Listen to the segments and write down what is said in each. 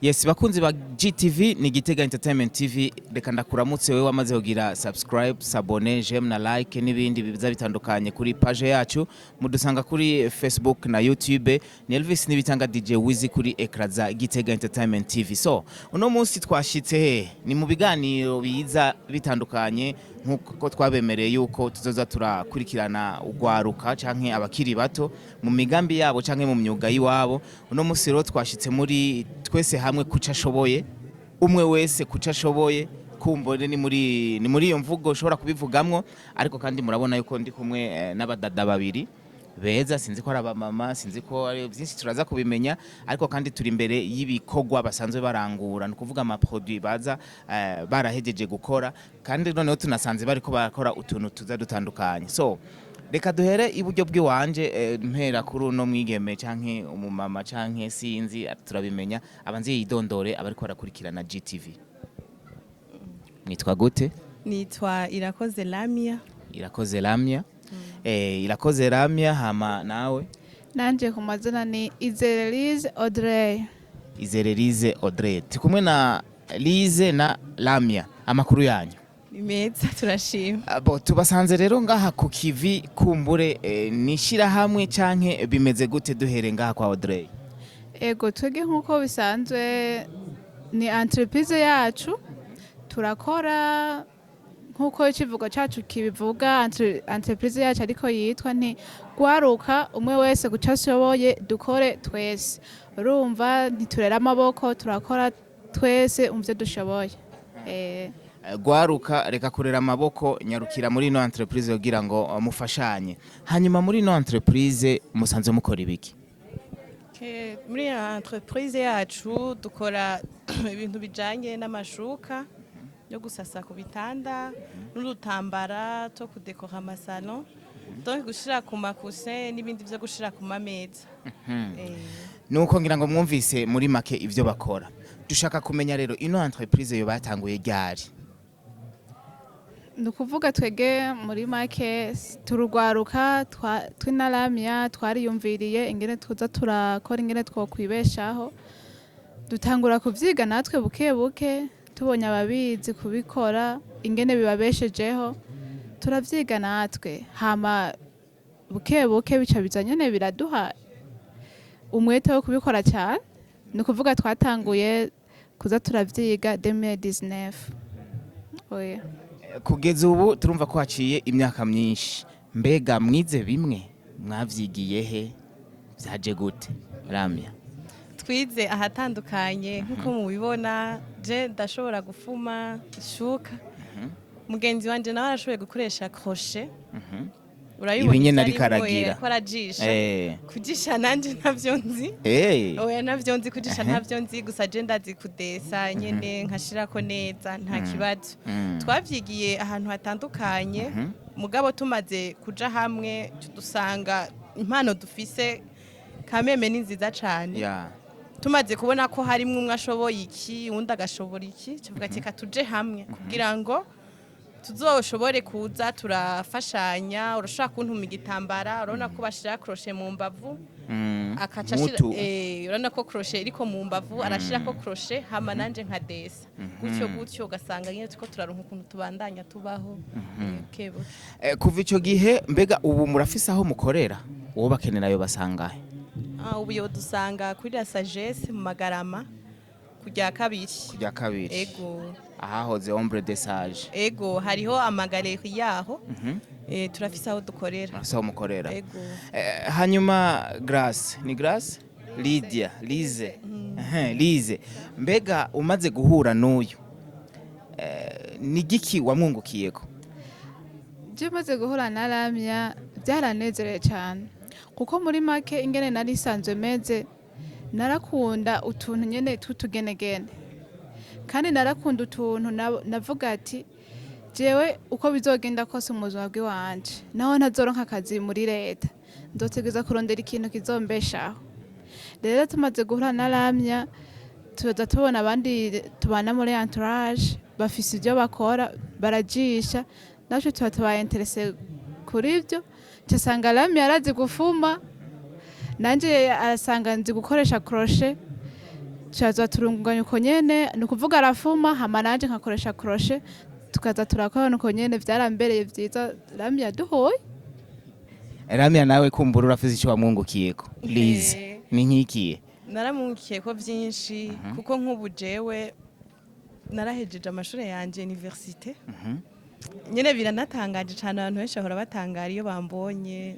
Yes, bakunzi ba GTV, ni Gitega Entertainment TV. Reka ndakuramutse wewe wamaze kugira subscribe, s'abonner, j'aime na like n'ibindi biza bitandukanye kuri page yacu. Mudusanga kuri Facebook na YouTube. Ni Elvis Nibitanga, DJ Wizi, kuri écran za Gitega Entertainment TV. So uno munsi twashitse he? Ni mu biganiro biza bitandukanye, nkuko twabemereye yuko tuzoza turakurikirana ugwaruka canke abakiri bato mu migambi yabo canke mu myuga y'iwabo. Uno munsi rero twashitse muri Twese Hamwe kuca ashoboye, umwe wese kuca ashoboye. Kumbone ni muri iyo mvugo ushobora kubivugamwo. Ariko kandi murabona yuko ndi kumwe n'abadada babiri beza. Sinzi ko ari abamama, sinzi ko ari byinshi, turaza kubimenya. Ariko kandi turi imbere y'ibikorwa basanzwe barangura, ni ukuvuga ama produit baza barahejeje gukora. Kandi noneho tunasanze bariko barakora utuntu tuza dutandukanye. So reka duhere iburyo bw'iwanje, mpera kuri uno mwigeme canke umumama canke sinzi, turabimenya. Abanze yidondore abariko barakurikirana GTV. Mwitwa gute? Nitwa Irakoze Lamia. Irakoze Lamia. Irakoze Lamia, hama nawe? Nanje ku mazina ni Izerelise Audrey. Izererize Audrey. Turi kumwe na Lize na Lamia. Amakuru yanyu? Ni meza, turashima. Bo tubasanze rero ngaha ku kivi. Kumbure ni ishirahamwe canke bimeze gute? Duhere ngaha kwa Audrey. Ego, twebwe nk'uko bisanzwe ni entreprise yacu, turakora nk'uko ikivugo cacu kibivuga. Entreprise yacu ariko yitwa nti "Gwaruka, umwe wese kuco ashoboye, dukore twese". Urumva ntiturera amaboko, turakora twese mu vyo dushoboye. Gwaruka, reka kurera amaboko, nyarukira muri ino entreprise kugira ngo mufashanye. Hanyuma muri ino entreprise musanzwe mukora ibiki? Muri entreprise yacu dukora ibintu bijanye n'amashuka yo gusasa ku bitanda n'udutambara two kudekora ama salon, donc gushira ku ma coussins n'ibindi vyo gushira ku mameza. Nuko ngira ngo mwumvise muri make ivyo bakora. Dushaka kumenya rero, ino entreprise yo batanguye ryari? Ni ukuvuga twege muri make turugwaruka twinaramya, twariyumviriye ingene tuza turakora, ingene twokwibeshaho. Dutangura kuvyiga natwe buke buke, tubonye ababizi kubikora ingene bibabeshejeho, turavyiga natwe. Hama buke buke bica biza nyene biraduha umwete wo kubikora cyane. Ni ukuvuga twatanguye kuza turavyiga 2019, oya. Kugeza ubu turumva ko haciye imyaka myinshi. Mbega mwize bimwe, mwavyigiye he, vyaje gute, Ramya? Twize ahatandukanye nk'uko mubibona. Je ndashobora gufuma ishuka, mugenzi wanje nawe arashoboye gukoresha crochet. Urabibona? Ibi nyene ivyo ariko arimwo, aragira. Ko arajisha. Kujisha nanje ntavyo nzi. Oya, navyo nzi kujisha, ntavyo nzi. Gusa je ndazi kudesa nyene, nkashirako neza, nta kibazo. Twavyigiye ahantu hatandukanye, mugabo tumaze kuja hamwe dusanga impano dufise kameme ni nziza cane. Tumaze kubona ko harimwo umwe ashoboye iki, uwundi agashobora iki, tuvuga ati reka tuje hamwe kugira ngo tuzoshobore kuza turafashanya. Urashobora kuntuma igitambara, urabona ko bashira crochet mu mbavu, akaca ashira Mutu. Urabona ko crochet iriko mu mbavu, arashirako crochet, hama nanje nkadesa gutyo gutyo, ugasanga nyine turiko turaronka ukuntu tubandanya tubaho buke buke. Kuva ico gihe, mbega ubu murafise aho mukorera? Uwo bakenera yo basangahe? Ah, ubu yo dusanga kuri La Sagesse mu Magarama kujya kabiri. Kujya kabiri? Ego. Ahahoze Ombre de Sage? Ego, hariho ama galeries yaho. Turafise aho dukorera. Murafise aho mukorera? Ego. Hanyuma Grace, ni Grace, Lydia, Lize. Ehe, Lize, mbega umaze guhura n'uyu, ni giki wamwungukiyeko? Je maze guhura na Ramya byaranezereye cyane, kuko muri make ingene nari isanzwe meze, narakunda utuntu nyene tw'utugenegene, kandi narakunda utuntu navuga ati jewe uko bizogenda kose mu buzima bw'iwanje, naho ntazoronka akazi muri leta, nzotegereza kurondera ikintu kizombeshaho. Rero tumaze guhura na Ramya, tuza tubona abandi tubana muri entourage bafise ibyo bakora, barajisha, natwe tuba tubaye intéressés kuri ibyo. Nsanga Ramya yarazi gufuma, nanje arasanga nzi gukoresha crochet. Tukaza turunganya uko nyene, ni ukuvuga arafuma, hama nanje nkakoresha crochet, tukaza turakorana uko nyene. Vyarambereye vyiza, Ramya duhoye. Ramya, nawe kumbura urafise icyo wamwungukiyeko Liz? Ni nkikiye? Naramwungukiye ko byinshi, kuko nk'ubu jewe narahejeje amashuri yanje université nyene. Biranatangaje cyane, abantu benshi bahora batangara iyo bambonye,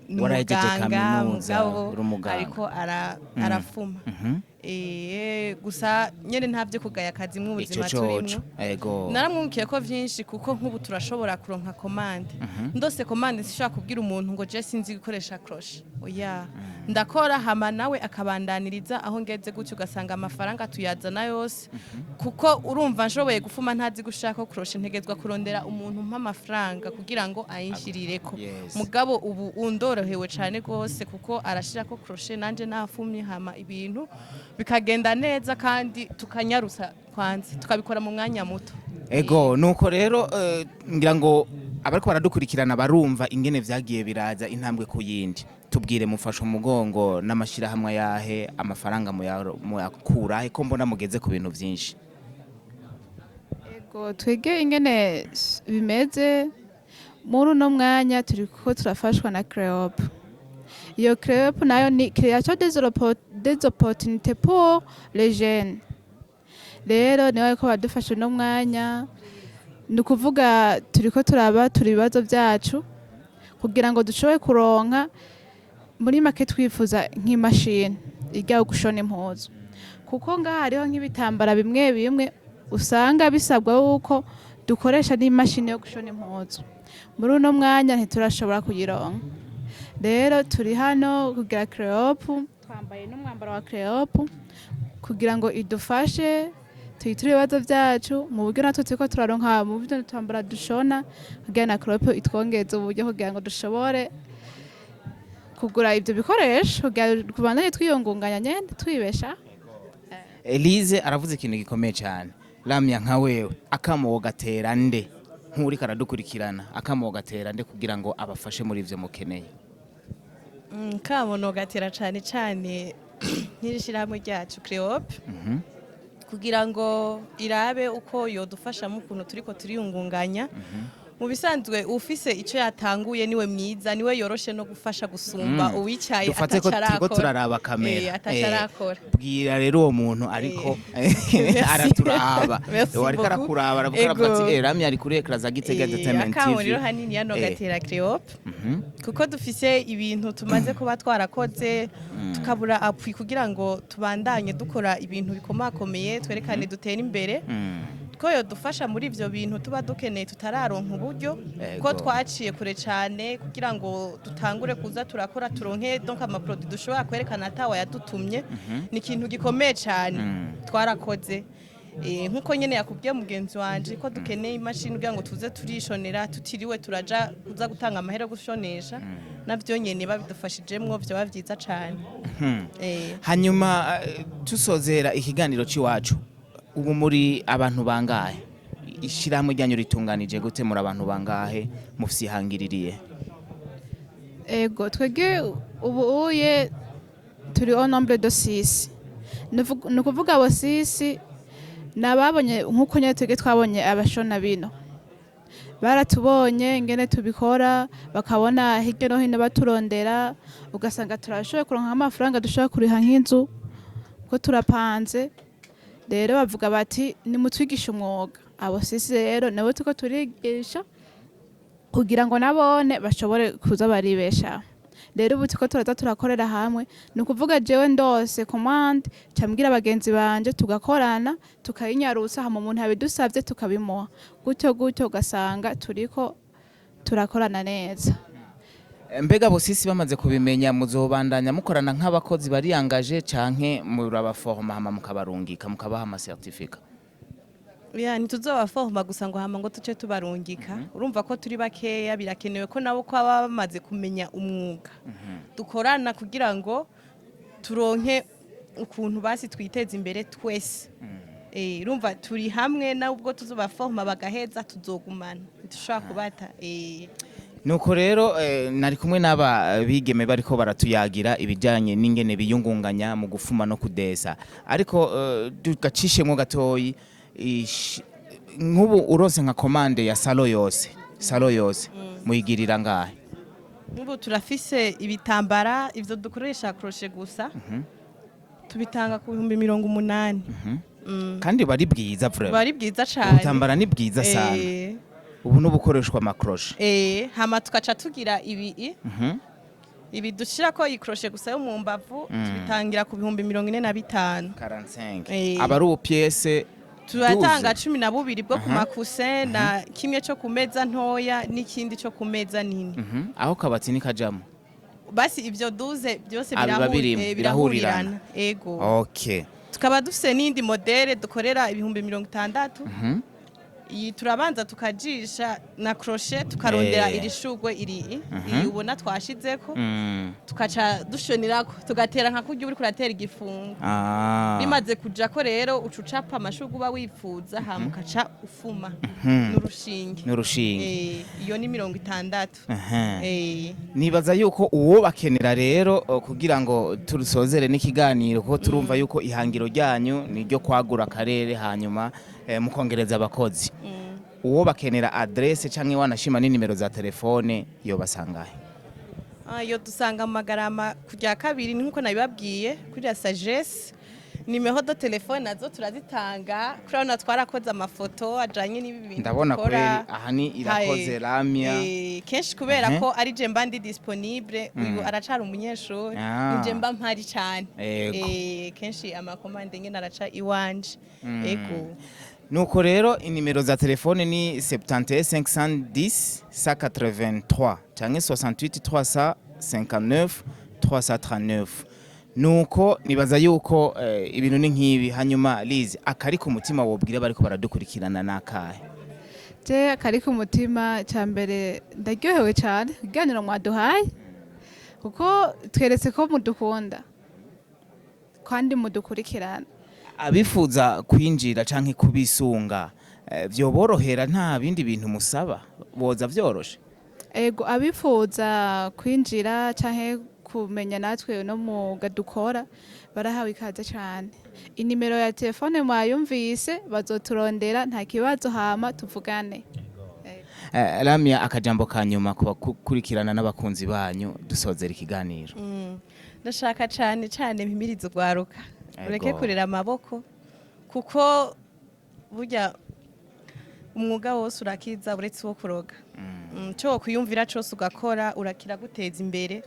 ni Warahejeje umuganga, kaminuza, mugabo uri umuganga. ariko arafuma. Gusa nyene nta byo kugaya akazi mu Ico buzima coco turimwo. Naramwungukiye ko vyinshi, kuko nk'ubu turashobora kuronka commande. Ndose commande, sishobora kubwira umuntu ngo je sinzi gukoresha crochet, oya, ndakora hama nawe akabandaniriza aho ngeze. Gutyo ugasanga amafaranga tuyazana yose, kuko urumva nshoboye gufuma ntazi gushaka crochet, ntegezwa kurondera umuntu mpa amafaranga kugira ngo ayinshirireko. Mugabo ubu undorohewe cyane rwose, kuko arashirako crochet nanje nafumye, hama ibintu bikagenda neza kandi tukanyarusa, kwanza tukabikora mu mwanya muto. Ego, nuko rero ngira ngo abariko baradukurikirana barumva ingene vyagiye biraza intambwe ku yindi. Tubwire, mufashe umugongo n'amashirahamwe yahe? Amafaranga muyakurahe, ko mbona mugeze ku bintu vyinshi? Ego, twege ingene bimeze muri uno mwanya, turiko turafashwa na CREOP. Iyo CREOP nayo ni création des opportunités pour les jeunes. Rero niwe ko badufasha uno mwanya, ni ukuvuga turiko turaba turi ibibazo byacu kugira ngo dushobore kuronka, muri make twifuza nk'imashini ijya gushona impuzu, kuko ngaha hariho nk'ibitambara bimwe bimwe usanga bisabwa yuko dukoresha n'imashini yo gushona impuzu. Muri uno mwanya ntiturashobora kuyironka. Rero turi hano kugira CREOP, twambaye n'umwambaro wa CREOP kugira ngo idufashe tuyiture ibibazo byacu mu buryo natwe turiko turaronka mu buryo twambara dushona, kugira na CREOP itwongeze uburyo kugira ngo dushobore kugura ibyo bikoresho, kugira tubandanye twiyungunganya nyene twibesha. Elise aravuze ikintu gikomeye cyane. Ramya, nka wewe akamo gatera nde, nk'uriko aradukurikirana, akamo gatera nde kugira ngo abafashe muri ivyo mukeneye? Kamo gatera cane cane nk'iri shirahamwe ryacu CREOP, kugira ngo irabe uko yodufasha mu kuntu turiko turiyungunganya. Mu bisanzwe ufise ico yatanguye niwe mwiza, niwe yoroshe no gufasha gusumba uwicaye Dufate ko turiko atacarakora. turaraba kamera. Atacarakora. Bwira rero uwo muntu ariko Merci. araturaba. Merci Ariko beaucoup. arakuraba, aravuga, aravuga ati "Ramya ari kuri écran za Gitega Entertainment Akamo TV." rero hanini yano gatera CREOP, kuko dufise ibintu tumaze kuba twarakoze, tukabura appui kugira ngo tubandanye dukora ibintu bikomakomeye, twerekane dutere imbere, ko yodufasha muri ivyo bintu tuba dukeneye tutararonka uburyo, ko twaciye kure cane kugira ngo dutangure kuza turakora, turonke donc ama produits dushobora kwerekana atawa yadutumye. Ni ikintu gikomeye cane. Twarakoze. Nkuko nyene yakubwiye mugenzi wanje ko dukeneye imashini kugira ngo tuze turishonera tutiriwe turaja kuza gutanga amahera yo gushonesha, navyo nyene babidufashijemwo vyoba vyiza cane. Hanyuma tusozera ikiganiro c'iwacu, ubu muri abantu bangahe? Ishirahamwe ryanyu ritunganije gute? Muri abantu bangahe? Mufise ihangiririye? Ego, twebwe ubu uye turi au nombre de six. Ni ukuvuga abo six ni ababonye nk'uko nyine twebwe twabonye abashona bino, baratubonye ingene tubikora, bakabona hirya no hino baturondera, ugasanga turashoboye kuronka amafaranga dushobora kuriha nk'inzu ko turapanze. Rero bavuga bati nimutwigishe umwuga. Abo six rero nabo turiko turigisha kugira ngo nabone bashobore kuza baribeshaho. Rero ubu turiko turaza turakorera hamwe, ni ukuvuga jewe ndose commande, cambwira bagenzi banje, tugakorana, tukayinyarutsa, hama umuntu abidusavye tukabimuha gutyo gutyo, ugasanga turiko turakorana neza. Mbega bo six bamaze kubimenya, muzobandanya mukorana nk'abakozi bariyangaje, canke murabaforma hama mukabarungika, mukabaha ama certificat? Ya, ntituzobaforma gusa ngo hama ngo tuce tubarungika. Urumva ko turi bakeya, birakenewe ko nabo ko baba bamaze kumenya umwuga dukorana, kugira ngo turonke ukuntu basi twiteza imbere twese. Urumva turi hamwe, nubwo tuzobaforma bagaheza, tuzogumana, ntidushobora kubata. Nuko rero nari kumwe n'aba bigeme bariko baratuyagira ibijyanye n'ingene biyungunganya mu gufuma no kudesa, ariko tugacishemwo gatoyi nk'ubu uronse nka commande ya salon yose, salon yose muyigirira ngahe? Nk'ubu turafise ibitambara ivyo dukoresha crochet gusa, tubitanga ku 80,000. Kandi bari bwiza vraiment. Bari bwiza cane. Ubutambara ni bwiza sana. Ubu n'ubukoreshwa ama crochet. Hama tukaca tugira ibi ibi dushirako iyi crochet gusa yo mu mbavu, tubitangira ku 45,000. 45. Eh. Aba ari ubu pièce? Turatanga 12 bwo ku ma coussin na kimwe cyo ku meza ntoya n'ikindi cyo ku meza nini. Aho kabati nikajamo? Basi ivyo 12 byose Ah, biba birimo, birahurirana. birahurirana, ego. Tukaba dufise n'indi modèle dukorera 60,000. Iyi turabanza tukajisha na crochet, tukarondera iri shugwe iri iyi ubona twashizeko, tukaca dushonirako, tugatera nka kurya uriko uratera igifungo. Bimaze kujako rero, uca ucapa amashugwe uba wifuza, hama ukaca ufuma n'urushinge. N'urushinge. Iyo ni 60. Nibaza yuko uwo bakenera rero kugira ngo turusozere n'ikiganiro, kuko turumva yuko ihangiro ryanyu ni iryo kwagura akarere, hanyuma mukongereza abakozi, uwo bakenera adresse canke wanashima n'inimero za telefone yo basangahe? Ah, iyo dusanga mu Magarama ku rya kabiri, ni nkuko nabibabwiye kuri la Sagesse. Numéro de téléphone nazo turazitanga, kurabona twarakoze amafoto ajanye n'ibi bintu Ndabona dukora. Kweri aha ni Irakoze Ramya. Kenshi kubera ko ari je mba ndi disponible, uyu aracari umunyeshuri, ni je mba mpari cane. Kenshi ama commande nyene araca iwanje, ego. Nuko rero inimero za telefone ni 71 510 183 canke 68 359 339. Nuko nibaza yuko ibintu ni nk'ibi. Hanyuma Liz, akari ku mutima wobwira bariko baradukurikirana nakahe? Je akari ku mutima, cya mbere ndaryohewe cyane ikiganiro mwaduhaye, kuko tweretse ko mudukunda kandi mudukurikirana. Abifuza kwinjira canke kubisunga, vyoborohera? Nta bindi bintu musaba, boza vyoroshe? Ego, abifuza kwinjira canke kumenya natwe no mwuga dukora barahawe ikaze cyane. Inimero ya telefone mwayumvise, bazoturondera nta kibazo, hama tuvugane. Ramya, akajambo ka nyuma ku bakurikirana n'abakunzi banyu, dusozera ikiganiro. Ndashaka cane cane mpimiriza urwaruka ureke kurera amaboko, kuko burya umwuga wose urakiza uretse uwo kuroga. Ico wokwiyumvira cose ugakora urakira guteza imbere,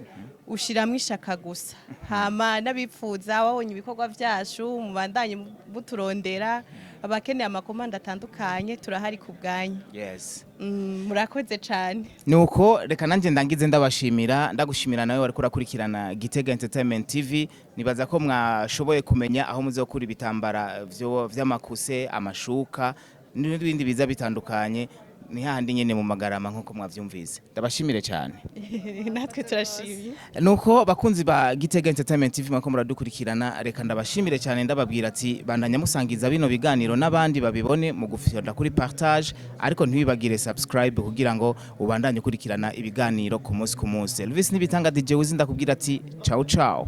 ushiramwo ishaka gusa. Hama n'abipfuza babonye ibikorwa vyacu, mubandanye muturondera. Abakeneye ama commande atandukanye, turahari ku bwanyu. Murakoze cane. Nuko reka nanjye ndangize ndabashimira, ndagushimira nawe wariko urakurikirana Gitega Entertainment TV. Nibaza ko mwashoboye kumenya aho muzokura ibitambara vy'ama coussin, amashuka n'ibindi biza bitandukanye. Ni hahandi nyene mu Magarama nk'uko mwavyumvise. Ndabashimire cyane. Natwe turashimye. Nuko bakunzi ba Gitega Entertainment TV, mwako muradukurikirana, reka ndabashimire cyane, ndababwira ati bandanya musangiza bino biganiro n'abandi babibone mu gufyonda kuri partage, ariko ntibibagire subscribe kugira ngo ubandanye ukurikirana ibiganiro ku munsi ku munsi. Elvis Nibitanga, DJ Wizi, ndakubwira ati ciao ciao.